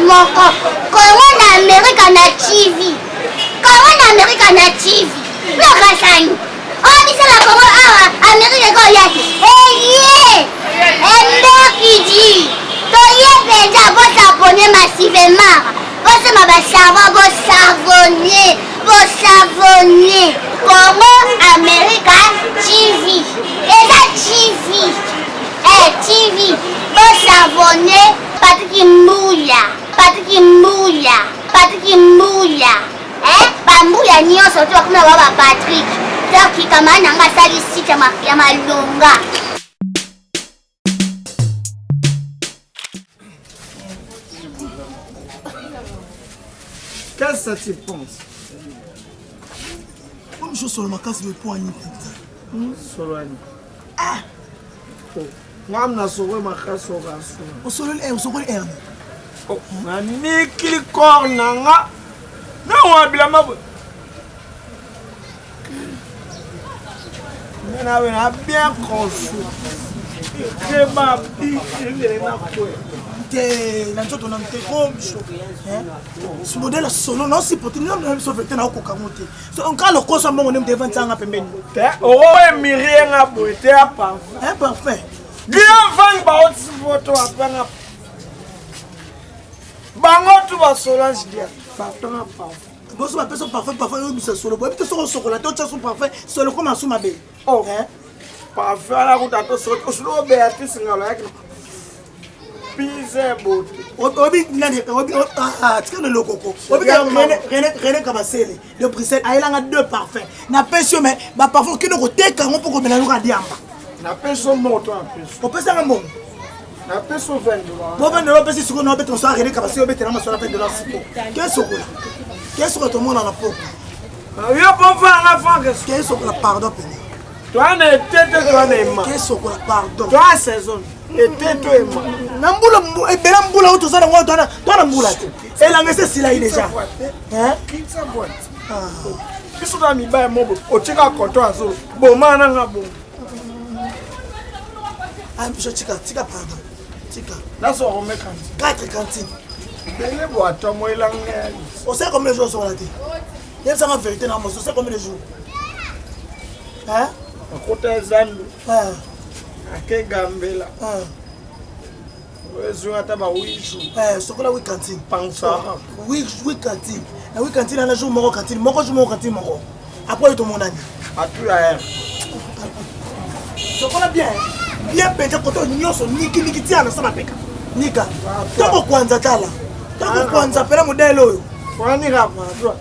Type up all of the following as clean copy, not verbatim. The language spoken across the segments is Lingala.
Moko kongo na amerika na tv kongo na amerika na tv lokasani oyo biso na kongo awa amerika ekoya te eye emberkidi toye mpenza bosabone massivement bosomba basavon bosavone bosavone congo america tv eza tv eh, tv bosavone patiki mbuya patiki mbuya patiki mbuya eh, bambuya nyonso to bakoma ba ba patrik donc kamara na nga asali site ya malonga. Qu'est-ce que tu penses? Oyo biso solo makasi boye mpo ani mpenza? Solo ani? Ah! Oh, nga na sokwe makasi okaso. Osololi eh, osokoli hernie. Oh, naniki corps na nga. Na bilamba boye. Nga na bien conçu. Keba bi na kwe. Te na nzoto na te ko biso. Modèle solo na supporter nino na biso vete na okoka ngo te. So nka lokoso mbongo nde moto evandisa nga pembeni. Te okoye mirie nga boye te ya parfum. Un parfum. Bien vang ba oti photo apanga. Bango tu ba Solange dia. Parfum na parfum. Boso bapesa parfum parfum oyebisa solo boyebi te soki osokola te otya so parfum solo ekoma so mabe. Oh. Parfum ala kuta to solo osolo Beatrice ngalo yaki. Pise bote. Obi nani obi ah tika na lokoko. Obi René René René Kabasele de Bruxelles ayelanga deux parfums. Na pesi yo mais ba parfum kino koteka yango mpo komela yoka diamba. Na pesi yo moto na pesi. Opesanga mbongo. Na pesi yo 20 dollars. Bo 20 dollars opesi sikoyo na obetela so René Kabasele obetela masolo 20 dollars sikoyo. Ke sokola. Ke sokola tomona na poko. Yo po fanga frank. Ke sokola pardon pene. Toi na etete toi na ema. Ke sokola pardon. Toi saison. Etete ema. Na mbula ebela mbula oyo toza nango toa na mbula te. Elanga ese esilai deja. Hein? Biso na mibaya mobo otika koto azolo boma na nga bongo. Ah biso tika tika pardon. Tika. Naso rome cantine. 4 cantine. Bele bo atomo elanga. Osala combien de jours osokola te? Yebisanga vérité na moso, osala combien de jours? Hein? Akota zandu. Ah. Ake gambela. Ah. Ezwi ata ba 8 jours. Eh, sokola 8 cantine. Pansara. 8 8 cantine. Na 8 cantine na jour moko cantine, moko jour moko cantine moko. Après yo tomonani. Atu ya R. Sokola bien. Bien mpenza koto nyonso niki niki tia na sama peka. Nika. Toko kwanza tala. Toko kwanza pela modèle oyo. Wani rapa toi.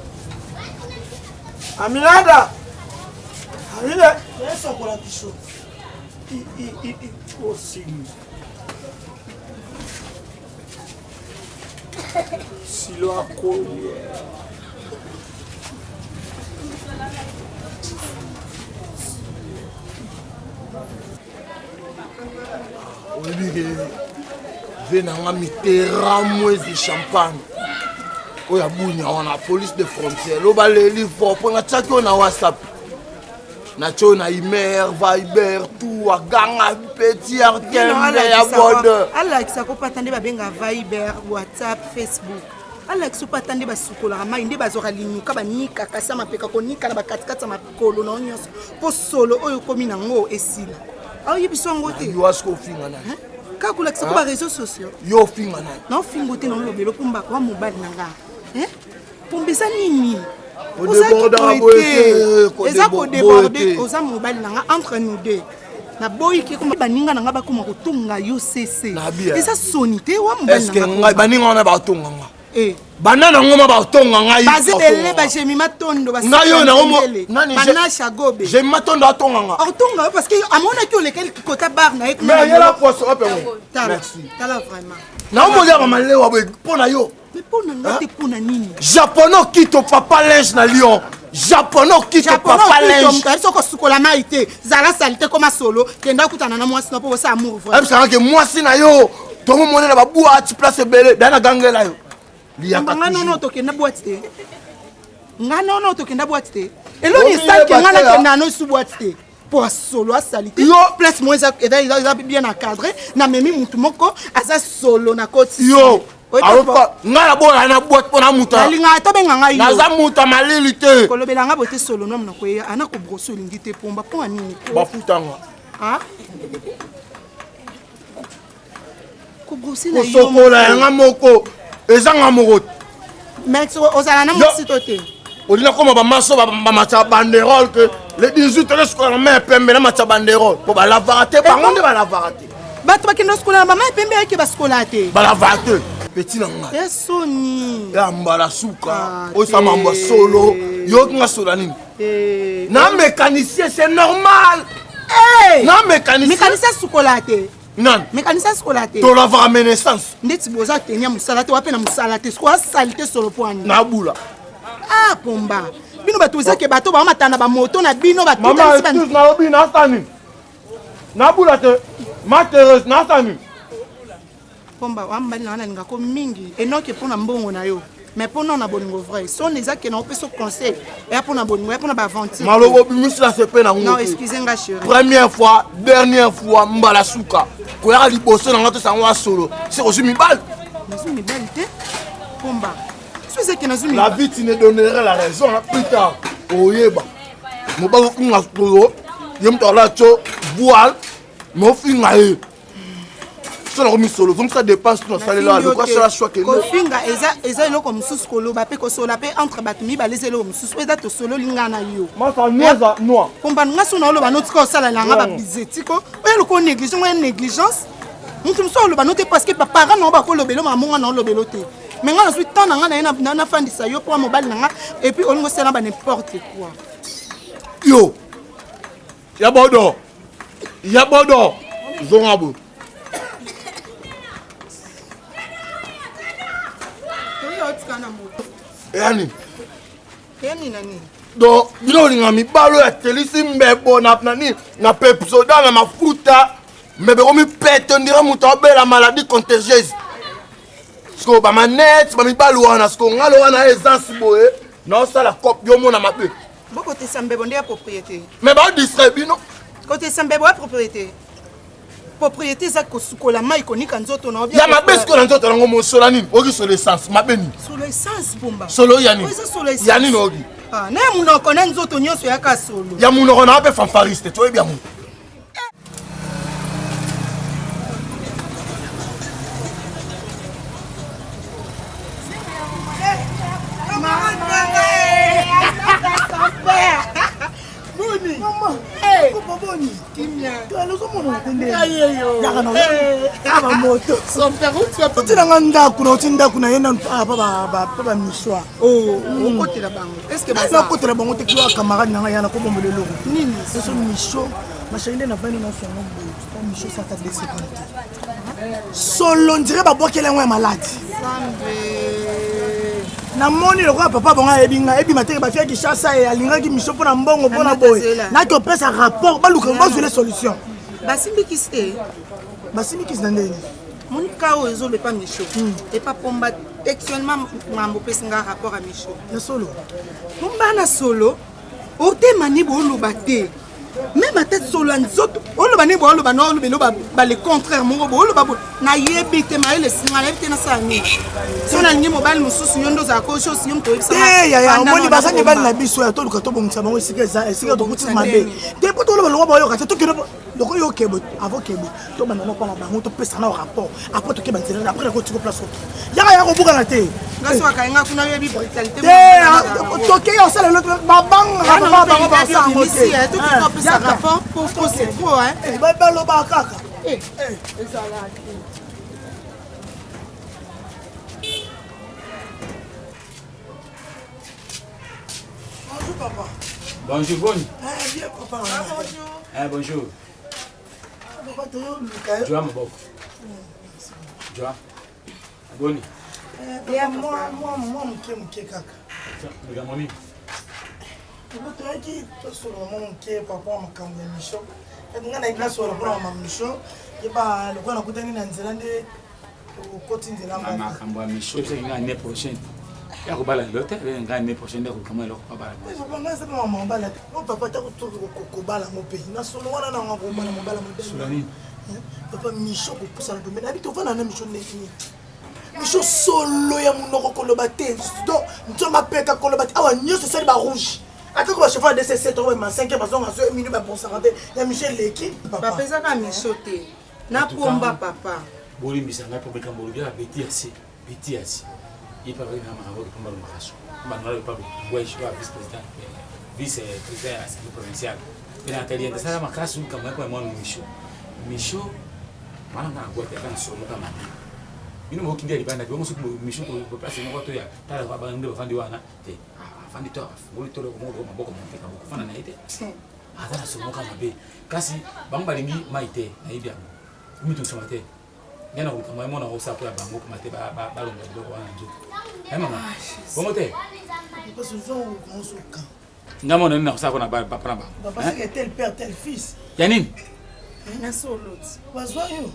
Aminada. Amina. Sokola biso. I i i i osili. Silo akoli. Oyebi ke ve na nga Mitterrand mwezi champagne oyo abunya wana police de frontière loba leli fort mpo natiaki oyo na whatsapp natie oyo na imer viber tout aganga petit artembe ya bode alakisa kopata nde babenga viber whatsapp facebook alakisa opata nde basukolaka mai nde bazwaka linuka banikaka sa mapeka konika na bakatikati ya makolo na yo nyonso mpo solo oyo okomi nango esila aoyebi so yango te yo aske ofinga nani kaka kolakisa ko bareseau sociaux yo ofinga nani naofinga te naolobela opombaka wa mobali na nga pomba eza nini eza kodeborde oza mobali na nga entre nous deux naboyi ke koma baninga na nga bakoma kotonga yo sese eza soni te wa mobali baninga wana batonga nga banda na ngoma batonga ngai baza ebele bajemi matondo ngai oyo banasha gobe jemi matondo atonga nga akotonga yo parce que amonaki olekeli kota bar na ye mais yela poisson ope ngo merci tala vraiment. Naomolia malewa boye mpo na yo. Mais mpo na nga te, mpo na nini? Japonais okito papa linge na Lyon. Japonais okito papa linge. Moto soki osukola mai te, zala salite, koma solo, kenda okutana na mwasi na mpo bosa amour vrai. Ayebisaka ke mwasi na yo tomomonela baboite place ebele da na gangela yo. Liyaka nga nono tokenda boite te. Nga nono tokenda boite te. Eloni esalike nga nakenda no esu boite te. Po solo asali te place moko eza eza bien encadré, namemi mutu moko aza solo na koti. Yo ngai naboya na boite mpo na moto alingaka tobenga ngai. Naza moto ya malili te. Kolobela nga bote solo no monoko eya ana kobroso olingi te pomba mpo ya nini? Bafutanga. Kobrose na yo. Kosokola yanga moko ezanga moko. Mais ozala na mwasi to te? Olinga koma bamaso bamatya banderole ke le 18 tozosukola na mai ya pembe na matya banderole mpo balavaka te, bango nde balavaka te. Bato bakende kosukola na bamai pembe ayeke basukola te. Balavaka te, peti na ngai. Esoni. Ya mbala suka oyo mambo ya solo yoki nga sola nini na mécanicien, c'est normal na mécanicien. Mécanicien asukola te. Nani? Mécanicien asukola te. Tolavaka menaissance. Ndeti boza tenia mosala te, wape na mosala te, sikoyo asali te solo po ani? Nabula. Ah, pomba, bino bato ozake bato baomatana na bamoto na bino. Mama, excuse, nalobi nasani nabula te, ma Therese, nasani. Pomba wa mobali na nga nalingako mingi enoke mpo na mbongo na yo, mais mpo na bolingo vrai son eza ke na opesa conseil eya mpo na bolingo, eya mpo na baaventure. Maloba obimisi na sepe nango. Non, excuse nga chéri. Première fois, dernière fois, mbala suka koyaka liboso na nga tosango wa solo se kozwi mibali. Nazwi mibali te, pomba, so ezake nazwi. La vie, tu ne donnerais la raison plus tard, oyeba mobali ofinga solo ye moto ala tio voile, mais ofinga ye so nakomi solo, zongisa dépense to nasalela lokola sala choix kende. Kofinga eza eloko mosusu, koloba mpe kosola mpe entre bato mibale eza eloko mosusu. Oyo eza tosololi nga na yo. Masa noza noa. Pomba nga so naoloba notika osalela nga babize tiko oyo eloko négligence oyo négligence. Moto mosusu oloba no te parce que baparent na yo bakolobelo makambo nga na olobelo te, mais nga nazwi temps na nga na ye nafandisa yo mpo mobali na nga, et puis olingi osala ba n'importe quoi. Yo ya bodo, ya bodo, zonga boye. Eya nini? Eyani na nini? Donc bino olinga mibalo ya telisi mbebo na nini na pepsoda na mafuta, mbebo ekomi pete ondira moto abela maladie contagieuse. Sikoyo bamanete bamibali wana, sikoyo ngalo wana essence boye naosala cop yo mona mabe. Bokotesa mbebo nde ya propriété. Mais baodistrait bino. Kotesa mbebo ya propriété, propriété eza kosukola mai, konika nzoto na ya mabe. Sikoyo na nzoto nango mosola nini? Oki solo essence mabe nini? Solo essence, pomba. Solo ya nini? Eza solo essence. Ya nini oki? Na ya munoko na nzoto nyonso yaka solo. Ya munoko na mpe fanfariste, toyebi yango. Bamoto otinanga ndako na oti ndako na ye nanu pa bamiswa. Nakotela bango te kiwa camarade nanga ya nakobombela eloko eso micho mashari nde navandi nasongo boye micho sata de seconde te solo ndire babwakela yango ya maladi. Namoni lokola papa bango ayebi ngai ebima teke bafia Kinshasa ye alingaki mission mpo na mbongo mpo na boye naki opesa rapport baluka bazwele solution. Basimbikisi te. Basimbikisi na ndenge? Monika oyo ezoloba epa micho epa pomba textuellement mambo opesi nga rapport ya micho. Ya solo. Pomba na solo otema ni booloba te, même ata solo ya nzoto oloba nde booloba na olobelo bale contraire moko booloba bo nayebi te mayele esinga nayebi te nasala nini. So nalingi mobali mosusu, yo nde ozalaka ojosi yo moto oyebisa. Te yaya, omoni baza mibali na biso ya toluka tobongisa bango esika eza esika tokuti mabe te mpo toloba lokwa bayoka te. Tokende loko yo okebo avant kebo tobanda na kwana bango topesa na rapport, après tokeba nzela, après nakotika place oki yaka ya kobukana te. Ngasoakayenga kuna oyebi brutalité. Te, tokei osala eloko babangaka papa bango basango te. Balobaka kaka. Bonjour papa. Bonjour, boni. Ah, bien papa. Ah, bonjour. Eh, bonjour. Papa, toyoluka. Joa maboko. Joa. Boni. Eh, mwa mwa mwa moke moke kaka. Likambo nini? Toyaki tosolola mwa moke par rapport ya makambo ya mission. Ngai nayebi nasolola mpona mama mission. Yeba lokola nakutani na nzela nde okoti nzela moko. Makambo ya mission ebisaki ngai année prochaine. Ya kobala lelo te, ngai année prochaine nde kobala eloko babala. Papa ngai eza mama mobala te. O papa ta kobala yango mpe. Na solo wana na nga kobala mobala mobala. Solo nini? Papa mission kopusana pembeni. Nayebi tovanda na mission ndenge nini. Micho solo ya monoko koloba te donc nzomba apeka koloba te awa nyonso esali ba rouge ata ko bachauffeur ya dcc to ma 5 bazonga so minu babonsaka te ya micho eleki papa ezaka micho te napomba papa bolimbisa ngai mpo likambo olobi ya beti ya se beti ya se ye mpe alobaki na makambo oyo pamba lomakaso bandola epa wesh wa vice président vice président ya assemblée provinciale mpe na atali asala makasi likambo ya mpo ya mwana micho micho Mwana nga agwate ata nsolo moko ya mabe. Bino bokindi ya libanda te, bongo soki misu to place moko to ya tala ba nde bafandi wana te. Afandi to afungoli to loko moko maboko monteka bokofanda na ye te. Aza na solo moko ya mabe. Kasi bango balingi mai te, nayebi yango. Mitungisa te. Ngai nakoluka moyen mona kosala mpo ya bango koma te balonga biloko wana na nzoto. Eh mama, bongo te. Nga mona nini nakosala mpona papa na bango. Papa c'est que tel père tel fils. Ya nini? Na solo ti. Bazwa yo.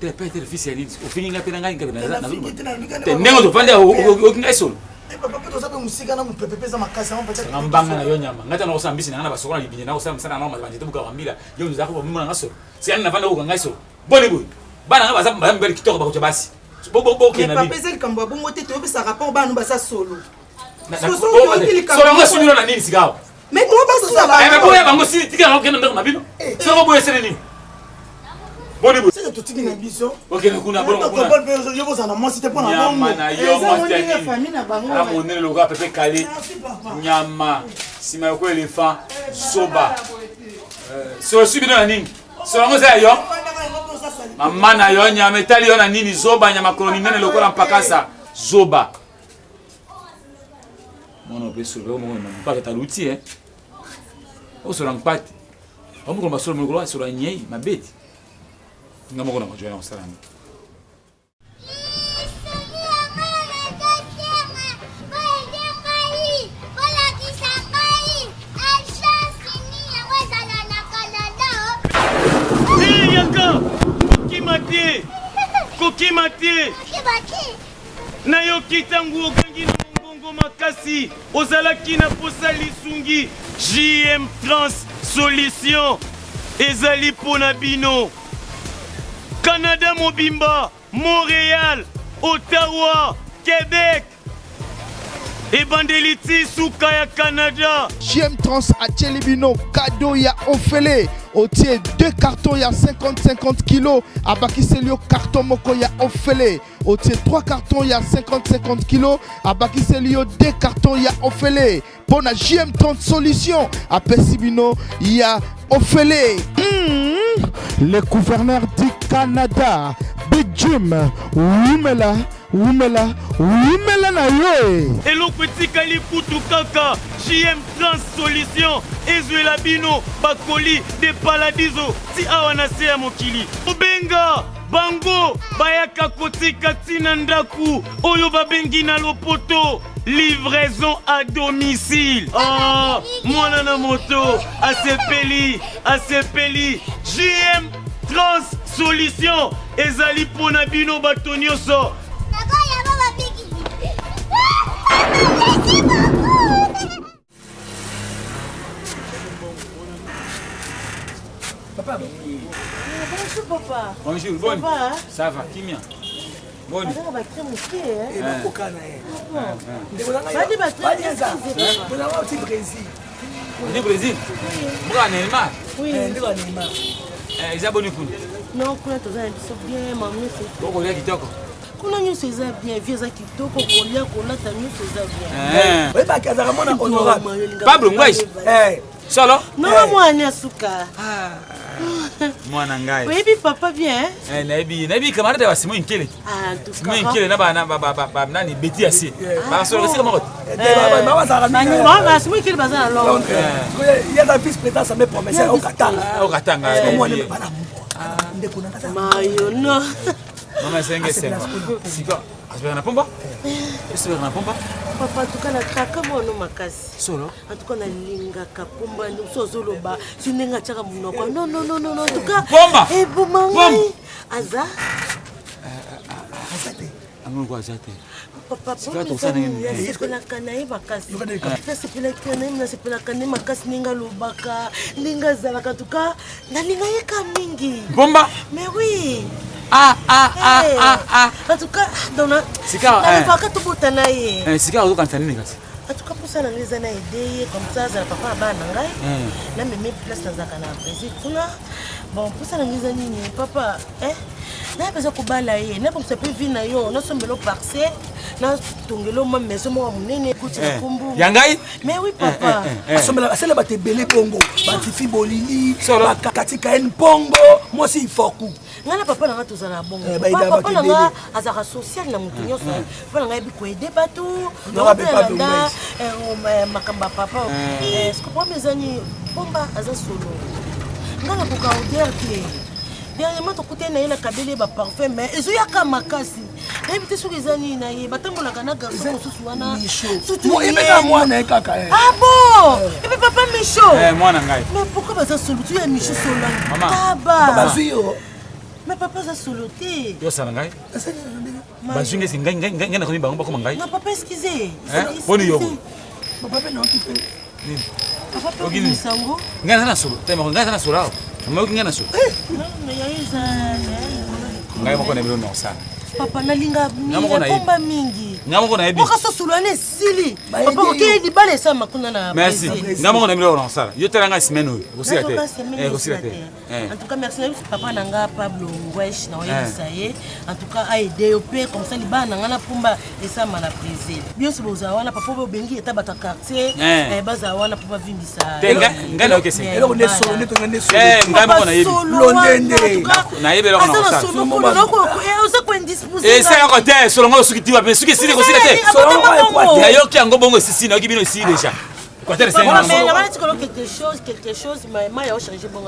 Tel père tel fils ya nini? Ofingi nga pe na ngai ngai na te ndenge ozofandi oyoki ngai solo. Eh, papa pe toza pe mosika na mopepe pe eza makasi yango peut-être. Nga mbanga na yo nyama. Nga tana kosala mbisi na nga na basoko na libinye na kosala misala na nga banzete buka bambila. Yo nzaka ko mona nga solo. Sika na vanda koka ngai solo. Boni boye. Bana nga baza baza mibali kitoko bakotya basi. Bokende na bino. Papa eza likambo ya bongo te toyebisa rapport bana baza solo. Solo yango esili na nini sikawa? Mais toi basula ba. Eh boya bango sili tika yango kenda ndako na bino. Soko boya esili nini? Boni boye. Seke totiki na biso. Okende kuna bolongo kuna. Comprendre mpe yo bozala na mwasi te mpo na bongo. Nyama na yo mwasi ya nini? Ala monene lokola pepe kale. Nyama nsima yoko elephant zoba. Solo subi bino na nini? Solo yango eza ya yo? Mama na yo nyama etali yo na nini? Zoba nyama makolo minene lokola mpakasa zoba. mwana ope solo moko na mpaka taluti eh osola mpate bamokolo basolo mokolo asola nyei mabeti nga moko na kojoya na kosala yango. Yaka kokima te kokima te Nayoki tango ogangi na mongongo makasi, ozalaki na posa lisungi. JM Trans Solution ezali mpo na bino. Canada mobimba, Montreal, Ottawa, Quebec, ebandeli ti suka ya Canada. JM Trans atieli bino cadeau ya ofele otie deux cartons ya 50 50 kilo abakiseli yo carton moko ya ofele otie 3 cartons ya 50 50 kilo abakiseli yo 2 cartons ya ofele mpo na jm 30 solution apesi bino ya ofele mm. le gouverneur du canada big jim wumela wumela wumela na yo e. Eloko etikali kutu kaka JM Trans Solution ezwela bino bakoli de Paladiso ti awa na se ya mokili. Obenga Bango bayaka kotika ti na ndaku oyo babengi na lopoto livraison à domicile. Oh, mwana na moto asepeli asepeli. JM Trans Solution ezali mpo na bino bato nyonso. Merci beaucoup. Papa. Bonjour papa. Bonjour, bonne. Ça va? Hein? Ça va, kimia. Bonne. Azaka ba crème moke hein. Eh bakoka na ye. Ndeko na ngai. Badi ba crème. Ndeko na ngai Brésil. Ndi Brésil? Mboka Neymar. Oui. Ndeko ya Neymar. Eh, eza boni kuna? Non, kuna toza na biso bien, maman nyonso. Okolia kitoko. Kuna nyonso eza bien, vie eza kitoko, kolia, kolata nyonso eza bien. Oyebaki azalaka mwana honorable. Pablo Ngwais. Eh. Solo? Non, mwana ya suka. Mwana ngai. Oyebi papa bien? Eh, nayebi, nayebi camarade ya Simon Nkele. Ah, en tout cas. Simon Nkele na ba na ba ba ba nani Betty Asi. Ba solo esika moko. Ba ba bazalaka mingi. Ba ba Simon Nkele baza na Londres. Ye aza vice président assemblée provinciale au Katanga. Au Katanga. Mwana bana ndeko na Mayono. Mama senge sengo. Sika. Asepelaka na pomba? Esepelaka na pomba? Papa, en tout cas nakraka mwana makasi. Solo? En tout cas nalingaka pomba nyonso azoloba so ndenge atiaka monoko. Non non non non, en tout cas. Pomba. Eboma ngai. Aza? Aza te. Ango aza te. Papa, nasepelaka na ye makasi, nasepelaka na ye, nasepelaka na ye makasi ndenge alobaka, ndenge azalaka, en tout cas nalinga ye ka mingi. Pomba? Mais oui. Ah, ah, ah, ah, ah. En tout cas, donc nalivaka tobota na ye. Sika ozokanisa nini kasi? En tout cas, mposa na ngai eza na aide ye comme ça azala papa ya bana na ngai, nameme place nazalaka na Brésil kuna. Bon, mposa na ngai eza nini, papa? Naye mpenza kobala ye, nabongisa mpe vie na yo, nasombela parcelle, natongela mwa maison moko monene kuti na kombo ya ngai. Mais oui, papa. Asala bato ebele bongo, batifi bolili, bakatika ye mpongo, mwasi ifoku. Ngai na papa na ngai tozala na bongo. Papa na ngai azalaka social na motu nyonso. Papa na ngai ayebi koede bato, nalanda makambo ya papa. Ce problème eza nini? Pomba aza solo, ngai nakoka odere te. Dernièrement tokutani na ye na kabeli ye baparfum, mais ezoyaka makasi, nayebi te soki eza nini na ye. Batambolaka na garçon mosusu wana. Ebeka mwana ye kaka. Ah bon? Epe papa Micho. Mwana ngai. Mais pourquoi baza solo tu ya Micho solo taba? Bazwi yo. Mais papa aza solo te. Yosala ngai bazwi ngai ngai ngai ngai nakomi bango bakoma ngai. Non papa, excusez. Poni yobo. Papa mpe naoki mpe. Papa mpe obisango. Ngai naza na solo te, ngai naza na solo awa, mayoki ngai na solo. Ngai moko na bino na osala. Papa, nalinga pomba mingi. Ngai moko nayebi. Oka sosolo wana esili, papa, okei libala esalama kuna na. Merci. Ngai moko nayebi na osala. Yo tala ngai semaine oyo kosila te, kosila te. En tout cas, merci. Nayebi papa na nga Pablo Ngwesh, na oyebisa ye, en tout cas aide yo mpe comme ça libala na nga na pomba esalama na Brésil. Nyonso bozala wana, papa, oyo obengi eta bato ya quartier bazala wana mpo bavimbisa. Ngai nayoki esenge. Eloko nde solo nde tonga nde solo. Ngai moko nayebi. Londende. Nayebi eloko na osala. Oza koindispose. Esalaka te solo ngo soki tiwa mpe soki esili kosila te. Nayoki yango bongo esisi, nayoki bino esili déjà. Quelque chose, quelque chose, mais moi, il a changé bon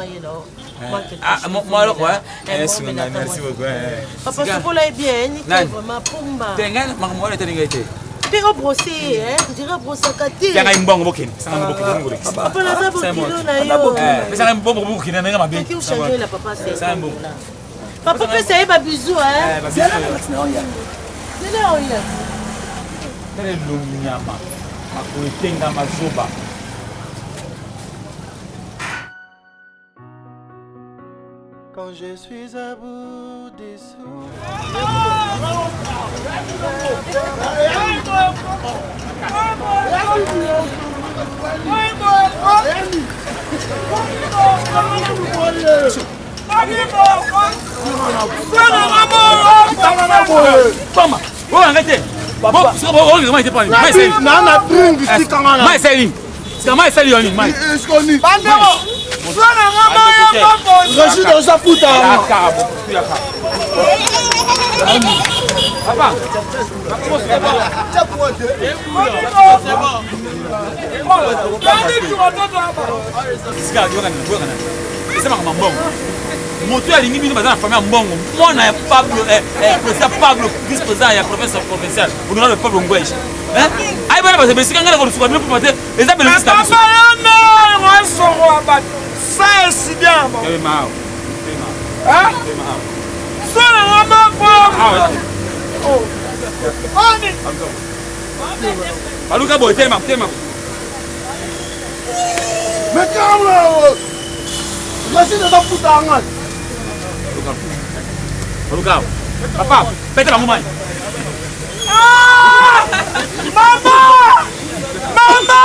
Ah, moi alors quoi? Merci beaucoup. Papa, sokola est bien, nickel vraiment pomba. Te ngai makambo wana etali ngai te. Mpe obrose ye, ndire obrosaka te. Ngai mbongo bokende, sanga bokende mbongo lekisi. Papa, naza bokilo na yo. Pesa ngai mbongo bokende na ngai mabe. Soki ochange la papa, c'est Sanga mbongo. Papa, pesa ye babizu, hein. Zela oya. Tala elongi nyama, makolo etengama zoba. Quand je suis à bout des sous. Oyo ngai te. Mai esali sika, mai esali yo nini? Mai Régide oza futa. Papa. Sika yoka eza makambo mbongo. Moto alingi bino baza na famille ya mbongo. Mwana ya Pablo, président Pablo, vice président ya province provinciale, honorable Pablo Ngwesh. Ayi bana bato besika ngai na kolusuka bino mpo te eza bénéfice na biso. Baluka boye, telema, telema. Mais calme, Régide oza futa ngai. Baluka papa, pete bango mai. Mama! Mama!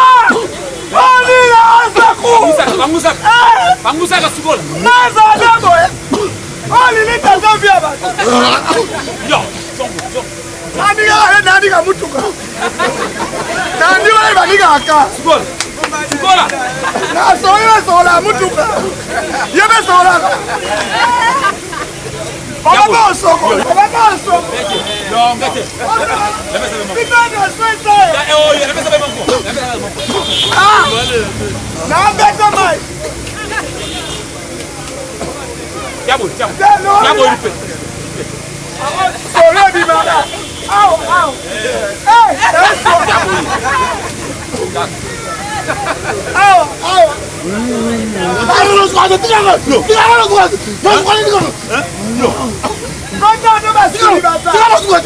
Olila azaku! Bangusaka, bangusaka, sukola. Nazala boye! Olili tata via bato! Yo, Nandika nandika mutuka. Nandika banikaka. Sukola. Sukola. Na sola sola mutuka. Yebe sola. Baba osoko. Baba osoko. Non, ngate. Ah! Na beta mai. Tiabo, tiabo. Tiabo ipe. Solo ebimaka. Awa, awa. Awa, awa.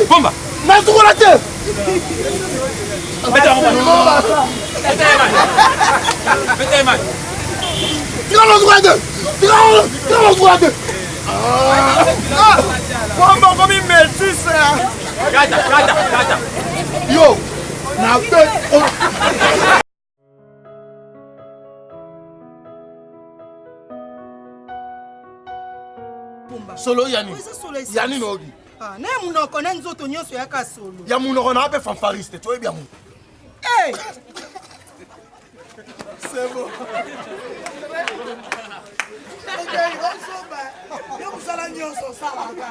Bomba. Nasukola te. Tika nasukola te. Tika nasukola te. Bomba okomi métis. Kata, kata, kata. Yo, na be. Solo ya nini? Ya nini ogi? Ah, na ya munoko na nzoto nyonso yaka solo. Ya munoko na pe fanfariste, toyebi yango. Hey! C'est bon. Yo mosala nyonso osalaka.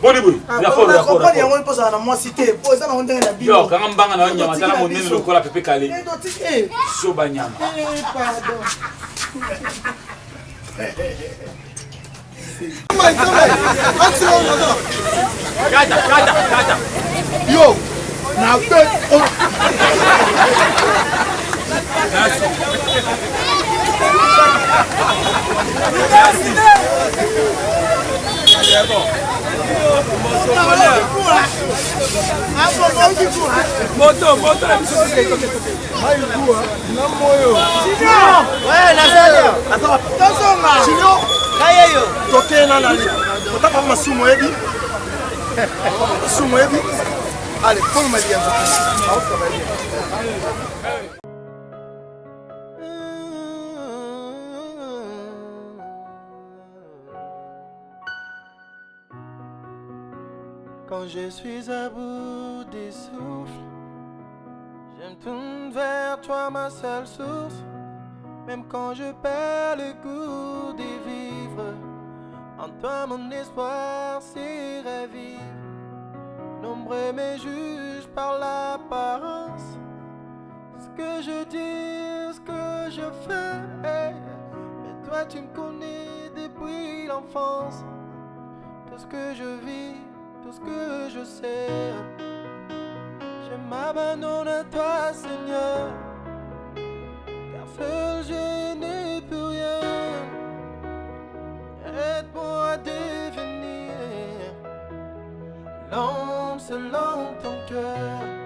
Boni boye. Comprendre yango mpo ozala na mwasi te mpo eza nango ndenge na bino. Yo kanga mbanga na yo nyama tala monene lokola pepe kale. Soba nyama. Pardon. Kata, kata, kata. Yo, na be. Moto, moto na biso na moyo. Tokena na otapa masumu oyebi masumu oyebi ale polo malianza. Quand je suis à bout des souffles, je me tourne vers toi, ma seule source. Même quand je perds le goût de vivre, en toi mon espoir s'est ravive. Nombreux me jugent par l'apparence. Ce que je dis, ce que je fais. Mais toi tu me connais depuis l'enfance. Tout ce que je vis, tout ce que je sais. Je m'abandonne à toi, Seigneur. Car seul je ne peux rien. Aide-moi à devenir l'homme selon ton cœur.